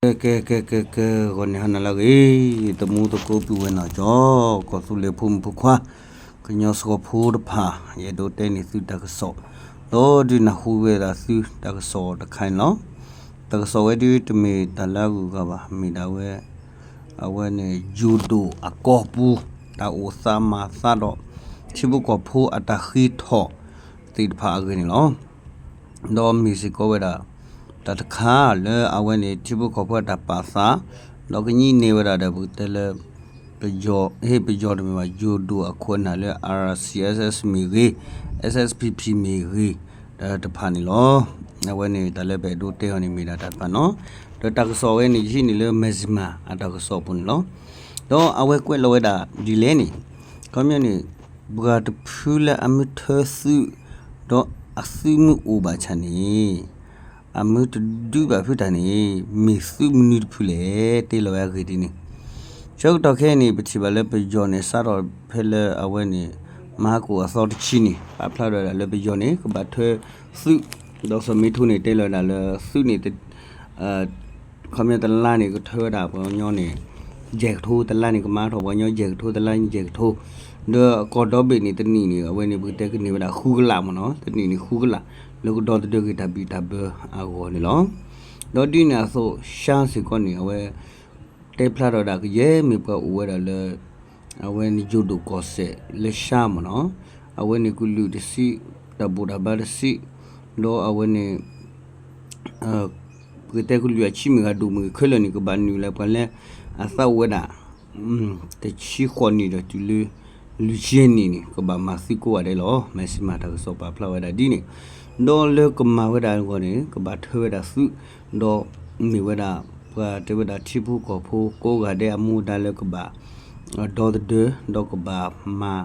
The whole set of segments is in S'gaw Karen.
ကဲ ကဲ ကဲ ကဲ ကဲ ဂီၤန့ၣ်ဟါနၤလၢအဂ့ၤ, သမူသကိးပုၢ်ဝဲၢ်နီၢ်ကၠီ, ကီၢ်သူလ့ၤဖိမုၣ်ဖိခွါ, ကညီစှီၤဖိတဖၣ်, ယအဲၣ်ဒိးတဲန့ၢ်သုတၢ်ကစီၣ်, ဒီးဒုးနၢ်ဟူဝဲဒၣ်သုတၢ်ကစီၣ်တခါန့ၣ်လီၤ. တၢ်ကစီၣ်ဝဲဒုးတမ့ၢ်တၢ်လၢအဂုၤအဂၤဘၣ်, မ့ၢ်ဒၣ်ဝဲ အဝဲန့ၣ် ယိၤဒိၣ်အကီၢ်ပူၤ တၢ်အိၣ်သးမၤသးဒီး ထံဖိကီၢ်ဖိအတၢ်ဃ့ထီၣ်သ့ၣ်တဖၣ်အဂ့ၢ်န့ၣ်လီၤ. ဒီးမ့ၢ်စ့ၢ်ကီးဝဲဒၣ် တၢ်တခါလၢအဝဲန့ၣ် ထံဖိကီၢ်ဖိအတၢ်ပာ်သး, ဒီးကညံးန့ၢ်ဝဲဒၣ်ဒီး ပကတဲလၢ ပယီၤ, ဟ့ၣ်ပယီၤတမ့ၢ်ဘၣ်, ယိၤဒိၣ်အခိၣ်အနၢ်လၢ R C S S မ့ၢ်ဂ့ၤ, S S P P မ့ၢ်ဂ့ၤ, တဖၣ်န့ၣ်လီၤ. အဝဲန့ၣ်တၢ်လၢပအဲၣ်ဒိးတဲအီၤန့ၣ်မ့ၢ်ဒၣ်တၢ်တဖၣ်နီၤ. ဒီးတၢ်ကစီၣ်ဝဲန့ၣ် ယဟံးန့ၢ်လၢ Mizzima အတၢ်ကစီၣ်အပူၤန့ၣ်လီၤ. ဒီးအဝဲကွဲးလီၤဝဲဒၣ်ဒ်လဲၣ်န့ၣ်, ခီပညီန့ၣ် ပှၤတဖုလၢအမ့ၢ်ထၢသုး, ဒီးအသုးမုၢ်အိၣ်ဘၣ်ဆၣ်န့ၣ် အမ့ၢ်တဒုးဘၣ်ဖုးတၢ်န့ၣ် မ့ၢ်သုးမနုၤတဖုလဲၣ်, တဲလီၤဝဲအဂ့ၢ်ဒ်န့ၣ်. ဆၢကတီၢ်ခဲအံၤန့ၣ် ပထံၣ်ဘၣ်လၢပယီၤန့ၣ် စးထီၣ်ဖဲလၢအဝဲန့ၣ် မဟါကိၣ်အသီတဆံန့ၣ် ပာ်ဖျါထီၣ်ဝဲဒၣ်လၢပယီၤန့ၣ် ကဘၣ်ထၢသုး, ဒီးစီၤမ့ထိန့ၣ် တဲလီၤဝဲဒၣ်လၢသုးန့ၣ် ခီပညီတလါန့ၣ် ကထၢဝဲဒၣ်ပှၤကညီန့ၣ် ယဲၢ်ကထိ, တလါန့ၣ် ကမၤထီၣ်ပှၤကညီယဲၢ်ကထိ, တလါန့ၣ်ယဲၢ်ကထိ, ဒီးကီၢ်ဒီဘ့ၣ်န့ၣ် တနံၣ်န့ၣ် အဝဲန့ၣ် ပကတဲကန့ၢ်ဝဲဒၣ်ဃုကလးမ့ၢ်နီၤ, တနံၣ်န့ၣ်ဃုကလး လၢကဒီသဒၢက့ၤတၢ်ဘံၣ်တၢ်ဘၢအဂီၢ်န့ၣ်လီၤ. ဒီးဒ်န့ၣ်အသိး ရှါစ့ၢ်ကီးန့ၣ် အဝဲ တဲဖျါထီၣ်ဒၣ်ကယဲၢ်မ့ၢ်ပှၤအိၣ်ဝဲဒၣ်လၢ အဝဲန့ၣ်ယိၤဒိၣ်ကီၢ်စဲၣ်လၢရှါမ့ၢ်နီၤ, အဝဲန့ၣ်ကလုာ်တဆံ, တၢ်ဘူၣ်တၢ်ဘါတဆံ, ဒီးအဝဲန့ၣ် ပကတဲကလုာ်အဆံးမ့ၢ်ဂ့ၤဒိၣ်မ့ၢ်ဂ့ၤခဲလၢာ်န့ၣ် ကဘၣ်နုာ်လၢပှၤလၢအသးအိၣ်ဝဲဒၣ် တဆံဃိးနံၣ်ဒီးတုၤလၢ လွံၢ်ဆံနံၣ်န့ၣ် ကဘၣ်မၤသုးကိးဂၤဒဲးလီၤ. မ့ၢ်စံးမးတၢ်ကစီၣ်ပာ်ဖျါဝဲဒၣ်ဒ်န့ၣ်, ဒီးလၢကမၤဝဲဒၣ်အဂီၢ်န့ၣ် ကဘၣ်ထၢဝဲဒၣ်သုး, ဒီးမ့ၢ်ဝဲဒၣ် ပှၤတဲဝဲဒၣ်ထံဖိကီၢ်ဖိကိးဂၤဒဲးအမူဒါလၢကဘၣ် ဒီသဒၢ, ဒီးကဘၣ်မၤ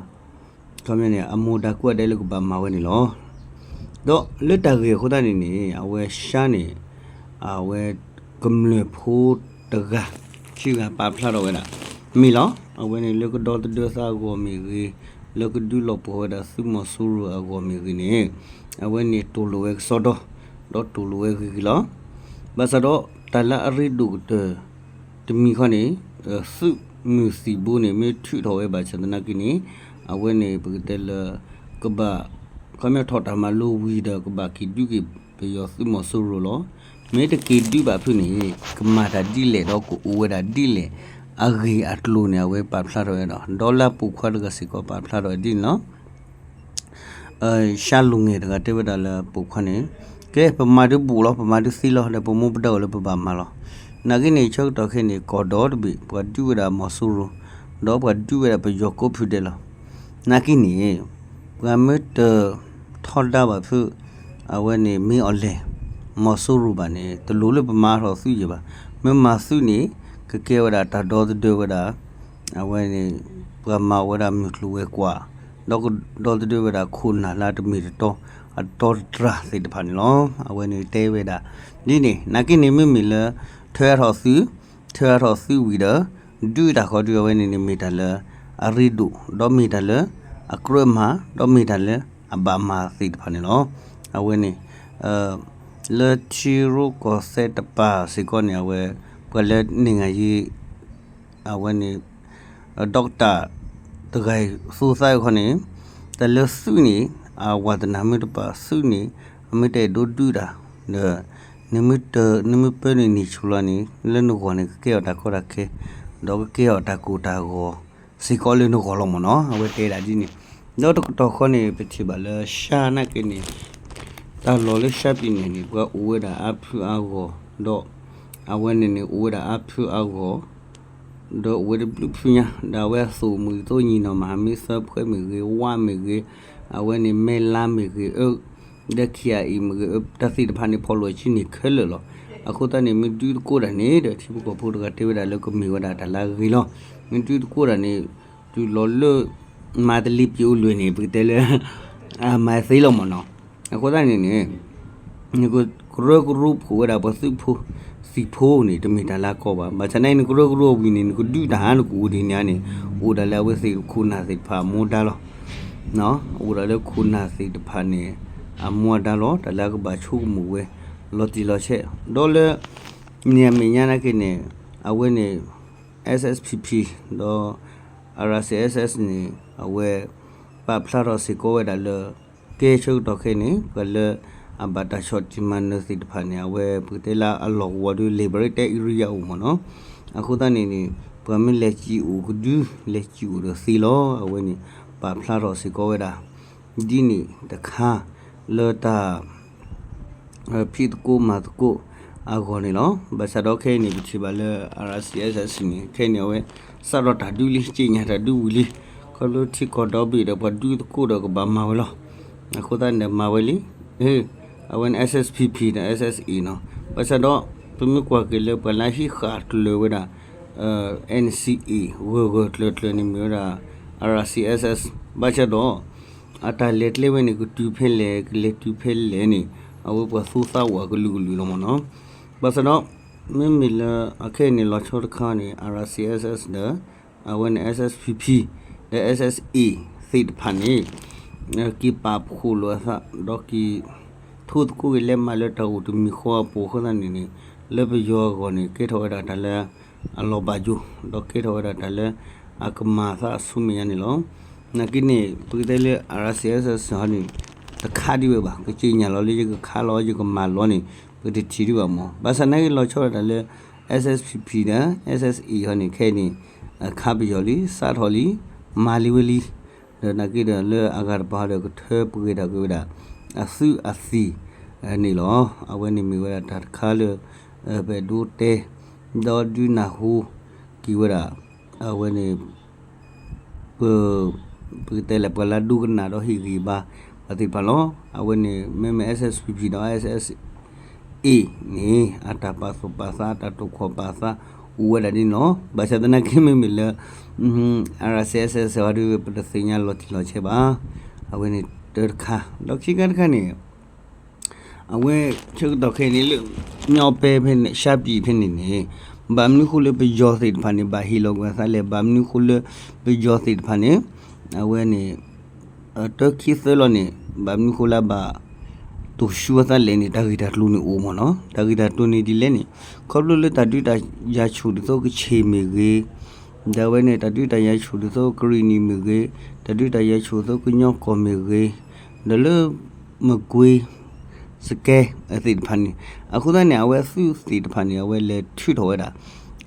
ခီပညီန့ၣ် အမူဒါကိးဂၤဒဲးလၢကဘၣ်မၤဝဲန့ၣ်လီၤ. ဒီးလၢတၢ်ဂ့ၢ်အဃိသတးန့ၣ်န့ၣ် အဝဲရှါန့ၣ် အဝဲကမျၢၢ်ဖိတဂၤ ခံဂၤပာ်ဖျါထီၣ်ဝဲဒၣ် မ့ၢ်လီၤ. အဝဲန့ၣ်လၢကဒီသဒၢသးအဂီၢ်မ့ၢ်ဂ့ၤ, လၢကဒုးလီၤပှီၢ်ဝဲဒၣ်သုးမီၤစိရိၤအဂီၢ်မ့ၢ်ဂ့ၤန့ၣ် အဝဲန့ၣ်တိၢ်လိာ်ဝဲကစီဒီ, ဒီးတိၢ်လိာ်ဝဲဂ့ၤဂ့ၤလီၤ. ဘၣ်ဆၣ်ဒီးတၢ်လၢအရ့ဒိၣ်ကတၢၢ် တမံၤဃီန့ၣ် သုးမုၢ်သံၣ်ဘိန့ၣ် မ့ၢ်ထုးထီၣ်ဝဲဘၣ်ဆၣ်သနာ်က့န့ၣ် အဝဲန့ၣ်ပကတဲလၢ ကဘၣ် ခီပညီထီၣ်တၢ်မၤလိဝံၤဒီး ကဘၣ်က့ၤဒုးက့ၤပယီၤသုးမီၤစိရိၤလီၤ. မ့ၢ်တက့ၤဒုးဘၣ်ဖုးန့ၣ် ကမၤတၢ်ဒ်လဲၣ်ဒီးကအိၣ်ဝဲဒၣ်ဒ်လဲၣ် အဂ့ၢ်အကျိၤန့ၣ် အဝဲပာ်ဖျါထီၣ်ဝဲဒီး ဒီးလၢအပိာ်ခွါတဂၤစ့ၢ်ကီးပာ်ဖျါထီၣ်ဝဲဒ်န့ၣ်လီၤ. ရှါလူၤငယ်တဂၤတဲဝဲဒၣ်လၢပိာ်ခွါန့ၣ် ကဲ ပမၤဒုးဘူးလီၤ, ပမၤဒုးသ့လီၤ, ဒီးပမိၢ်ပဒါအိၣ်လၢပဘၣ်မၤလီၤ. နာ်က့န့ၣ် ဆၢကတီၢ်ခဲအံၤန့ၣ် ကီၢ်ဒီတဘ့ၣ် ပှၤဒုးဝဲဒၣ်မီၤစိရိၤ, ဒီးပှၤဒုးဝဲဒၣ်ပယီၤကိးဖုဒဲးလီၤ. နာ်က့န့ၣ် ပှၤမ့ၢ်တထီဒါဘၣ်ဖုး အဝဲန့ၣ်မ့ၢ်အီၤလဲၣ် မီၤစိရိၤဘၣ်န့ၣ် တလိၣ်လၢပမၤထီၣ်သုးယံၤဘၣ်. မ့ၢ်မၤသုးန့ၣ် ကကဲဝဲဒၣ်တၢ်ဒီသဒၢဝဲဒၣ် အဝဲန့ၣ် ပှၤမၤဝဲဒၣ်မုၢ်ကျိၤဝဲၤကွာ် ဒီးကဒီသဒၢဝဲဒၣ်ခိၣ်နၢ်လၢတမ့ၢ်တတီ အတီတတြၢ်သ့ၣ်တဖၣ်န့ၣ်လီၤ. အဝဲန့ၣ်တဲဝဲဒၣ်ဒ်န့ၣ် နာ်က့န့ၣ် မ့မ့ၢ်လၢ ထၢအါထီၣ်သုး, ထၢအါထီၣ်သုးဝံၤဒီး ဒုးတၢ်ဃီဒုးအဝဲန့ၣ်န့ၣ် မ့ၢ်တၢ်လၢအရ့ဒိၣ်, ဒီးမ့ၢ်တၢ်လၢအကြၢးမၤ, ဒီးမ့ၢ်တၢ်လၢအဘၣ်မၤသ့ၣ်တဖၣ်န့ၣ်လီၤ. အဝဲန့ၣ် လၢထံရူၢ်ကီၢ်သဲးတပၤစ့ၢ်ကီးန့ၣ် အဝဲ ပှၤလၢန့ၣ်ဂၤယ့ အဝဲန့ၣ် ဒီကတၢၢ် တဂၤအံၤ သူသးအံၤခီန့ၣ် တၢ်လၢသုးန့ၣ် အဝၤတနၢ်မ့ၢ်တပာ်သုးန့ၣ် အမ့ၢ်တအဲၣ်ဒိးဒုးတၢ် ဒီး နမ့ၢ်တၢ် နမ့ၢ်ပၢနုာ်န့ၢ်ဆူၣ်လီၤန့ၣ် လၢနဂီၢ်န့ၣ် ကကဲအီၤတၢ်ကီတၢ်ခဲ ဒီးကကဲအီၤတၢ်ကိၢ်တၢ်ဂီၤ စ့ၢ်ကီးလၢနဂီၢ်လီၤမ့ၢ်နီၤ. အဝဲတဲဒၣ်ဒ်န့ၣ် ဒီးတကတီၢ်ဃီန့ၣ် ပထံၣ်ဘၣ်လၢရှါနာ်က့န့ၣ် တၢ်လီၢ်လၢရှါပံၤန့ၣ်န့ၣ် ပှၤအိၣ်ဝဲဒၣ်အါဖုအါဂီၢ် ဒီး အဝဲန့ၣ်န့ၣ် အိၣ်ဝဲဒၣ်အါဖုအါဂီၢ် ဒီးအိၣ်ဝဲတဘျုးဖုညါ ဒီးအဝဲအသိၣ်မုၢ်သိညီနီၤ မၤမ့ၢ်သၢဖှဲမ့ၢ်ဂ့ၤ ဝါမ့ၢ်ဂ့ၤ အဝဲန့ၣ်မဲလါမ့ၢ်ဂ့ၤ အၢ ဒီးခံဂၤအံၤမ့ၢ်ဂ့ၤ တၢ်သ့ၣ်တဖၣ်န့ၣ် ဖီၣ်လိာ်အဆံန့ၣ်ခဲလၢာ်လီၤ. အဃိသတးန့ၣ် မ့ၢ်ဒုးသကိးတၢ်န့ၣ် ဒီးထံဖိကီၢ်ဖိတဂၤတဲဝဲဒၣ်လၢကမ့ၢ်ဝဲဒၣ်တၢ်လၢအဂ့ၤလီၤ. မ့ၢ်ဒုးသကိးတၢ်န့ၣ် တုၤလီၤလၢ မၤတလ့ၤပံၤအိၣ်လွဲၢ်န့ၣ် ပကတဲလၢ မၤသ့လီၤမ့ၢ်နီၤ. အဃိသတးန့ၣ်န့ၣ် နကကရၢကရိဖှိၣ်ဝဲဒၣ်ပှၤသုးဖိ သံၣ်ဖိန့ၣ် တမ့ၢ်တၢ်လၢအကီဘၣ်. ဘၣ်ဆၣ်န့ၣ် နကရၢကရိဝံၤန့ၣ် နကဒုးတၢ်ဟး နကအိၣ်ဒံးန့ၣ်န့ၣ် အိၣ်ဒၣ်လၢအဝဲသ့ၣ်ခိၣ်နၢ်သ့ၣ်တဖၣ်အမူဒါလီၤ. အိၣ်ဒၣ်လၢခိၣ်နၢ်သ့ၣ်တဖၣ်န့ၣ် အမူအဒါလီၤ. တၢ်လၢအကဘၣ်ဆိကမိၣ်ဝဲ လီၤတံၢ်လီၤဆဲး ဒီးလၢ န့ၣ်အမဲာ်ညါနာ်က့န့ၣ် အဝဲန့ၣ် SSPP ဒီး RCSS န့ၣ် အဝဲ ပာ်ဖျါထီၣ်စ့ၢ်ကီးဝဲဒၣ်လၢ ကဲဆၢကတီၢ်ခဲအံၤန့ၣ် ပှၤလၢအဘၣ်တၢ်ဆီၣ်တံၢ်မၤနၢၤသ့ၣ်တဖၣ်န့ၣ် အဝဲပကတဲလၢအလီၢ်ကဝီၤဒီး liberated area အိၣ်မ့ၢ်နီၤ. အဃိသတးန့ၣ်န့ၣ် ပှၤမ့ၢ်လဲၤစံၣ်အိၣ်ကဒု လဲၤစံၣ်အိၣ်ဒီးသ့လီၤ. အဝဲန့ၣ် ပာ်ဖျါထီၣ်စ့ၢ်ကီးဝဲဒၣ် ဒ်န့ၣ်တခါ လၢတၢ် ဖံးသကိးမၤသကိးအဂီၢ်န့ၣ်လီၤ. ဘၣ်ဆၣ်ဒီးခဲအံၤန့ၣ် ပထံၣ်ဘၣ်လၢ RCSS န့ၣ် ခဲအံၤန့ၣ် အဝဲစးထီၣ်တၢ်ဒုးလံ စ့ၣ်ညါတၢ်ဒုးဝံၤလံ. ခီဖျိထံကီၢ်ဒီဘ့ၣ်ဒီးပှၤဒုးသကိးဒီးကဘၣ်မၤဝဲလီၤ. အဃိသတးန့ၣ်ဒီးမၤဝဲလံ. အဝဲန့ၣ် SSPP ဒီး SSA နီၤ. ဘၣ်ဆၣ်ဒီး ပမ့ၢ်ကွၢ်က့ၤလၢပှၤလၢဟံးဃာ်ကျၢၤဝဲဒၣ် NCA ဂၢၢ်ဂၢၢ်ကျၢၤကျၢၤန့ၣ်မ့ၢ်ဝဲဒၣ် RCSS ဘၣ်ဆၣ်ဒီး အတၢ်လဲၤကျဲဝဲန့ၣ် ကတုၤဖဲလဲၣ် ကလဲၤတုၤဖဲလဲၣ်န့ၣ် အဝဲပှၤသူသးဝးကလုာ်ကလုာ်လီၤမ့ၢ်နီၤ. ဘၣ်ဆၣ်ဒီး မ့မ့ၢ်လၢအခဲအံၤန့ၣ် လီၤဆီတခါန့ၣ် RCSS ဒီး အဝဲန့ၣ် SSPP ဒီး SSA သ့ၣ်တဖၣ်န့ၣ် က့ၤပာ်ဖှိၣ်လိာ်အသး ဒီးက့ၤ ထိသကိးက့ၤလဲၤမၤလၢတၢ်အိၣ်တမံၤဃီအပူၤအဃိသတးန့ၣ်န့ၣ် လၢပယီၤအဂီၢ်န့ၣ် ကဲထီၣ်ဝဲဒၣ်တၢ်လၢ အလီၤဘၣ်ယိၣ် ဒီးကဲထီၣ်ဝဲဒၣ်တၢ်လၢ အကမၤအသးအဆူမဲာ်ညါန့ၣ်လီၤ. နာ်က့န့ၣ် ပကတဲလၢ RCSS ဟီန့ၣ် တခါဒံးဝဲဘၣ် ကစ့ၢ်ညါလီၤလၢယကခါလီၤ ယကမၤလီၤန့ၣ် ပတထံၣ်ဒံးဘၣ်မ့ၢ် ဘၣ်ဆၣ်နာ်က့လီၤဆီဒၣ်တၢ်လၢ SSPP ဒီး SSA ဟီန့ၣ် ခဲအံၤန့ၣ် အခါပယီၤလံ စးထီၣ်လံ မၤလံဝဲလံ ဒီးနာ်က့ဒီးလၢအဂၤတပၤဒီးကထၢပှဲၤဒၣ်က့ၤဝဲဒၣ် အသုးအသံၣ်န့ၣ်လီၤ. အဝဲန့ၣ်မ့ၢ်ဝဲဒၣ်တၢ်တခါလၢ ပအဲၣ်ဒိးတဲ ဒီးဒုးနၢ်ဟူက့ၤဝဲဒၣ် အဝဲန့ၣ် ပ ပကတဲလၢပှၤလၢဒိကနၣ်ဒီးဟ့ၣ်ဂံၢ်ဘါ ပှၤသ့ၣ်တဖၣ်လီၤ. အဝဲန့ၣ် မ့မ့ၢ် SSPP ဒီး SSA န့ၣ် အတၢ်ပာ်သူၣ်ပာ်သး အတၢ်တိာ်ခီၣ်ပာ်သး အိၣ်ဝဲဒၣ်ဒ်န့ၣ်လီၤ. ဘၣ်ဆၣ်သနာ်က့မ့မ့ၢ်လၢ RCSS ဟီဒီး ပတသ့ၣ်ညါလီၤတံၢ်လီၤဆဲးဘၣ်. အဝဲန့ၣ်တၢတခါ ဒီးခံခါတခါန့ၣ် အဝဲဆၢကတီၢ်ခဲအံၤန့ၣ်လၢ ညီပဲဖဲန့ၣ် ရှမ်းပြည် ဖဲန့ၣ်န့ၣ် ဘၣ်မနုၤဃိလၢပယီၤသ့ၣ်တဖၣ်န့ၣ် ဘၣ်ဟ့ၣ်လီၤကွံာ်အသးလဲၣ်, ဘၣ်မနုၤဃိလၢပယီၤသ့ၣ်တဖၣ်န့ၣ် အဝဲန့ၣ် တၢခံသၢလီၤန့ၣ် ဘၣ်မနုၤဃိလၢဘၣ် တိၢ်ဆူအသးလဲၣ်န့ၣ် တၢ်ဂ့ၢ်တၢ်ကျိၤန့ၣ်အိၣ်မ့ၢ်နီၤ. တၢ်ဂ့ၢ်တၢ်ကျိၤန့ၣ်ဒ်လဲၣ်န့ၣ် ခီဖျိလၢတၢ်ဒုးတၢ်ယၤဆူၣ်ဒ်သိးကခ့ၣ်မ့ၢ်ဂ့ၤ, ဒီးအဝဲန့ၣ် တၢ်ဒုးတၢ်ယၤဆူၣ်ဒ်သိးကရံၣ်နံၣ်မ့ၢ်ဂ့ၤ, တၢ်ဒုးတၢ်ယၤဆူၣ်ဒ်သိးကညီကီၢ်မ့ၢ်ဂ့ၤ, ဒီးလၢ မကွ့ စကဲ သ့ၣ်တဖၣ်န့ၣ် အဃိသတးန့ၣ် အဝဲအသုးသ့ၣ်တဖၣ်န့ၣ် အဝဲလဲၤထုးထီၣ်ဝဲဒၣ်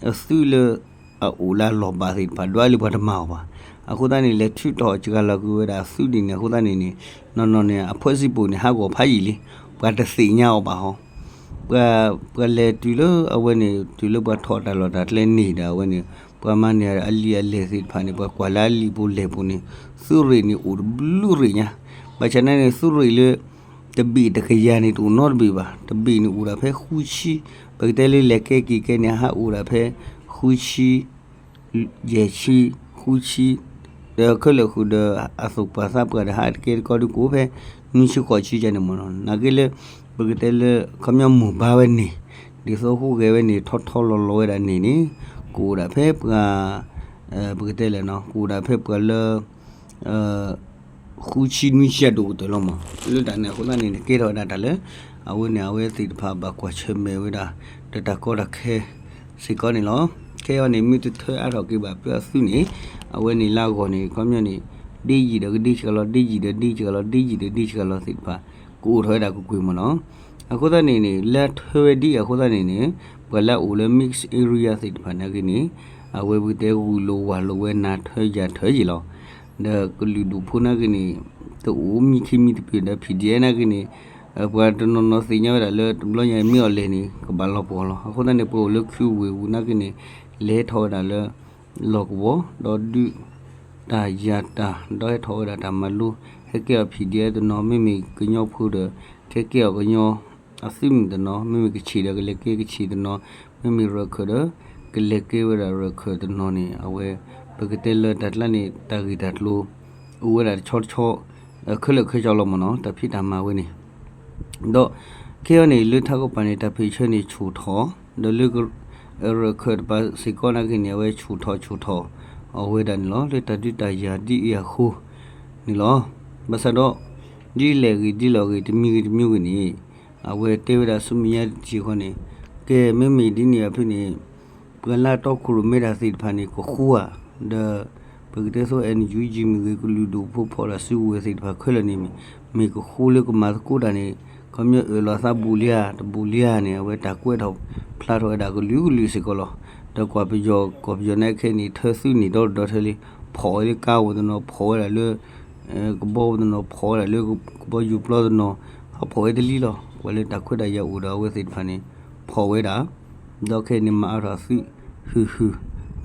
အသုးလၢ အအိၣ်လၢအလီၢ်ဘၣ်သ့ၣ်တဖၣ် ဒွးလၢပှၤတမၤအီၤဘၣ်. အဃိသတးန့ၣ် လဲၤထုးထီၣ်စှၤလီၤကွံာ်ဝဲဒၣ်အသုးဒ်န့ၣ် အဃိသတးန့ၣ်န့ၣ် နီၢ်နီၢ်န့ၣ် အဖၢစံၣ်ပူၤန့ၣ် ဟးဂီၤဖးယံာ်လံ, ပှၤတသ့ၣ်ညါအီၤဘၣ်ဟီ ပှၤ ပှၤလဲၤတုၤလၢအဝဲန့ၣ် တုၤလၢပှၤထီၣ်တၢ်လီၢ်တၢ်ကျဲန့ၣ်ဒီး အဝဲန့ၣ် ပှၤမၤန့ၢ်အလံာ်အလဲၢ်သ့ၣ်တဖၣ်န့ၣ် ပှၤကွၢ်လၢအလံာ်ပူၤလဲၢ်ပူၤန့ၣ် သုးရ့ၣ်န့ၣ်အိၣ်တဘျုးရ့ၣ်ညါ. ဘၣ်ဆၣ်န့ၣ်န့ၣ် သုးရ့ၣ်လၢ တဘ့ၣ်တကယၤန့ၣ် တအိၣ်နီတဘ့ၣ်ဘၣ်. တဘ့ၣ်န့ၣ်အိၣ်ဒၣ်ဖဲဃုဆံ, ပကတဲလၢလဲၤကဲက့ၤကဲန့ၣ် ဟးအိၣ်ဒၣ်ဖဲ ဃုဆံ ယဲၢ်ဆံ ဃုဆံ, ဒီးခဲလၢာ်ဃုာ်ဒီး အသူၣ်ပှၢ်သးပှၢ်ဒီး ဟးတကဲတကီဒီးကအိၣ်ဖဲ နွံဆံဃိးဆံယါန့ၣ်မ့ၢ်နီၤ. နာ်က့လၢ ပကတဲလၢ ခီပညီမိၢ်ပၢ်ဝဲန့ၣ် ဒ်သိးဟူးဂဲၤဝဲန့ၣ် ထီထီလီၤလီၤဝဲဒၣ်န့ၣ်န့ၣ် ကအိၣ်ဒၣ်ဖဲပှၤ ပကတဲလဲၣ်နီၤ ကအိၣ်ဒၣ်ဖဲပှၤလၢ ဃုဆံနွံဆံအဒိၣ်ကတၢၢ်လီၤမး. လၢတၢ်န့ၣ်အဃိသတးန့ၣ်န့ၣ် ကဲထီၣ်ဝဲဒၣ်တၢ်လၢ အဝဲန့ၣ် အဝဲသ့ၣ်တဖၣ်ဘၣ်ကွၢ်ဆၢၣ်မဲာ်ဝဲဒၣ် ဒီးတၢ်ကီတၢ်ခဲစ့ၢ်ကီးန့ၣ်လီၤ. ခဲအံၤန့ၣ် မ့ၢ်တထၢအါထီၣ်က့ၤဘၣ်ဖဲအသုးန့ၣ် အဝဲန့ၣ်လၢအဂီၢ်န့ၣ် ခီပညီန့ၣ် ဒ့ယံာ်ဒီးကဒ့စှၤလီၤ ဒ့ယံာ်ဒီးဒ့စှၤလီၤ ဒ့ယံာ်ဒီးဒ့စှၤလီၤသ့ၣ်တဖၣ် ကအိၣ်ထီၣ်ဝဲဒၣ်ကွ့ၢ်ကွ့ၢ်မ့ၢ်နီၤ. အဃိသတးန့ၣ်န့ၣ် လၢထၢဝဲဒ်အဃိသတးန့ၣ်န့ၣ် ပှၤလၢအအိၣ်လၢ mixed area သ့ၣ်တဖၣ်နာ်က့န့ၣ် အဝဲပကတဲဂုာ်လိာ်ဝၤလိာ်ဝဲနၤထၢယၤထၢယံာ်လီၤ. ဒီးကလုာ်ဒူၣ်ဖိနာ်က့န့ၣ် တအိၣ်မံခံမံတပ့ၤဒီး PDF နာ်က့န့ၣ် ပှၤတနီၤနီၤသ့ၣ်ညါဝဲဒၣ်လၢတဘျီညါမ့ၢ်အီၤလဲၣ်န့ၣ် ကဘၣ်လီၤပှီၢ်လီၤ. အဃိသတးန့ၣ် ပှၤအိၣ်လၢခုဝ့ၢ်ပူၤနာ်က့န့ၣ် လဲၤထီၣ်ဝဲဒၣ်လၢ လီၢ်ကဝီၤ ဒီးဒုးတၢ်ယၤတၢ် ဒီးဟဲထီၣ်ဝဲဒၣ်တၢ်မၤလိ ဟဲကဲအီၤ PDF တနီၤ မ့မ့ၢ်ကညီဖိဒီး ကဲကဲအီၤကညီ အသုးမုၢ်တနီၤ မ့မ့ၢ်ကဆံးဒီးကလဲၤကဲကဆံးတနီၤ မ့မ့ၢ်ရၢၢ်ခၢၣ်ဒီး ကလဲၤကဲဝဲဒၣ်ရၢၢ်ခၢၣ်တနီၤန့ၣ် အဝဲ ပကတဲလၢတၢ်ကျါန့ၣ် တၢ်ဂ့ၢ်တၢ်ကျိၤ အိၣ်ဝဲဒၣ်တဆီတဆီ ခဲလၢာ်ခဲဆ့လီၤမ့ၢ်နီၤ တၢ်ဖံးတၢ်မၤဝဲန့ၣ် ဒီး ခဲအံၤန့ၣ် လၢထးကီၢ်ပၤန့ၣ် တၢ်ဖံးဆၢန့ၣ်ဆူၣ်ထီၣ် ဒီးလၢ ရၢၢ်ခၢၣ်တပၤစ့ၢ်ကီးနာ်က့န့ၣ် အဝဲဆူၣ်ထီၣ်ဆူၣ်ထီၣ် အဝဲဒၣ်န့ၣ်လီၤ. လၢတၢ်ဒုးတၢ်ယၤဒ်အံၤအဃိန့ၣ်လီၤ. ဘၣ်ဆၣ်ဒီး ဒ်လဲၣ်ဂ့ၤဒ်လဲၣ်ဂ့ၤ တမံၤဂ့ၤတမံၤဂ့ၤန့ၣ် အဝဲတဲဝဲဒၣ်ဆူမဲာ်ညါတထံၣ်ဃီန့ၣ် ကဲ မ့မ့ၢ်ဒ်န့ၣ်အဖုၣ်န့ၣ် ပှၤလၢအတီခိၣ်ရိၣ်မဲတၢ်သ့ၣ်တဖၣ်န့ၣ် ကဃိဧါ, ဒီး ပကတဲသိး NUG မ့ၢ်ဂ့ၤ ကလုာ်ဒူၣ်ဖိဖီၣ်တၢ်စုကဝဲၤသ့ၣ်တဖၣ်ခဲလၢာ်န့ၣ် မ့ၢ်ကဃိလၢကမၤသကိးတၢ်န့ၣ် ခီပညီအၢၣ်လီၤသးဘူးလံဧါ တဘူးလံဧါန့ၣ် အဝဲတၢ်ကွဲးထီၣ်ဖျါထီၣ်ဝဲဒၣ်ကလုာ်ကလုာ်စ့ၢ်ကီးလီၤ. ဒီးကွၢ်ပယီၤ ကွၢ်ပယီၤန့ၣ်ခဲအံၤန့ၣ် ထၢသုးန့ၣ်ဒီတဒီထဲလံ ဖီၣ်ဝဲလၢကါအိၣ်တနီၤ ဖီၣ်ဝဲဒၣ်လၢ ကဘီအိၣ်တနီၤ ဖီၣ်ဝဲဒၣ်လၢကဘီယူၤပျီတနီၤ ဟးဖီၣ်ဝဲတလံလီၤ. ကွၢ်လၢတၢ်ခွဲးတၢ်ယာ်အိၣ်ဒီးအဝဲသ့ၣ်တဖၣ်န့ၣ် ဖီၣ်ဝဲဒၣ် ဒီးခဲအံၤန့ၣ် မၤအါထီၣ်အသုး ဟုၣ်ဟုၣ်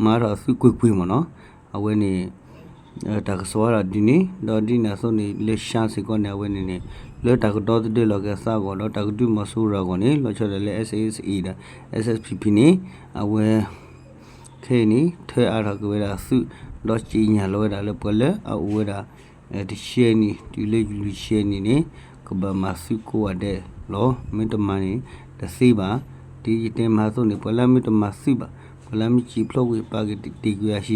မၤအါထီၣ်အသုးကွ့ၢ်ကွ့ၢ်မ့ၢ်နီၤ. အဝဲန့ၣ် တၢ်ကစီၣ်ဝဲဒၣ်ဒ်န့ၣ် ဒီးဒ်န့ၣ်အသိးန့ၣ် လၢရှါစ့ၢ်ကီးန့ၣ် အဝဲန့ၣ်န့ၣ် လၢတၢ်ကဒီသဒၢလီၤက့ၤအသးအဂီၢ် ဒီးတၢ်ကဒုးမီၤစိရိၤအဂီၢ်န့ၣ် လီၤဆီဒၣ်တၢ်လၢ SSA ဒီး SSPP န့ၣ် အဝဲ ခဲအံၤန့ၣ် ထၢအါထီၣ်က့ၤဝဲဒၣ်အသုး ဒီးစံၣ်ညီၣ်လီၤဝဲဒၣ်လၢပှၤလၢအအိၣ်ဝဲဒၣ် တဆံနံၣ် တုၤလၢလွံၢ်ဆံနံၣ်န့ၣ် ကဘၣ်မၤသုးကိးဂၤဒဲးလီၤ. မ့တမၤန့ၣ် တသ့ဘၣ်. ဒ်ယတဲမၤအသိးန့ၣ် ပှၤလၢမ့ၢ်တမၤသုးဘၣ် ပှၤလၢမ့ၢ်စံၣ်ဖျိးကွံာ် ပာ်က့ၤတ့ၢ်ကွံာ်အဟံၣ်အဃီ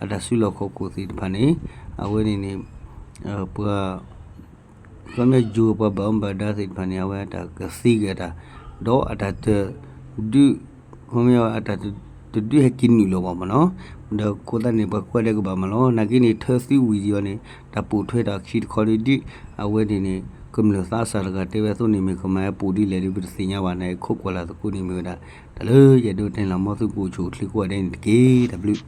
အတၢ်စုလီၢ်ခီၣ်ခိၣ်သ့ၣ်တဖၣ်န့ၣ် အဝဲန့ၣ်န့ၣ် ပှၤ ခီပညီယိၤပှၤဘၣ်မူဘၣ်ဒါသ့ၣ်တဖၣ်န့ၣ် အဝဲအတၢ်ကသ့က့ၤအတၢ် ဒီးအတၢ်တဒုး ခီပညီအတၢ်တဒုးဟဲက့ၤနုာ်လီၤဘၣ်မ့ၢ်နီၤ. ဒီးအဃိသတးန့ၣ် ပှၤကိးဂၤဒဲးကဘၣ်မၤလီၤ. နာ်က့န့ၣ် ထၢသုးဝံၤဒံးအီၤန့ၣ် တၢ်ပိာ်ထွဲတၢ်ခံတခီဒ် အဝဲန့ၣ်န့ၣ် ကမျၢၢ်သးစၢ်တဂၤတဲဝဲအသိးန့ၣ် မ့ၢ်ကမၤဟဲပိာ်ဒ်လဲၣ်ဒီး ပတသ့ၣ်ညါဘၣ်န့ၣ် ခိးကွၢ်လၢ်သကိးန့ၣ်မ့ၢ်ဝဲဒၣ် တၢ်လၢယအဲၣ်ဒိးတဲန့ၣ်လီၤ. မ်သုကအိၣ်ဆူၣ်အိၣ်ချ့ကိးဂၤဒဲးန့ၣ်တက့ၢ်. တၢ်ဘျုး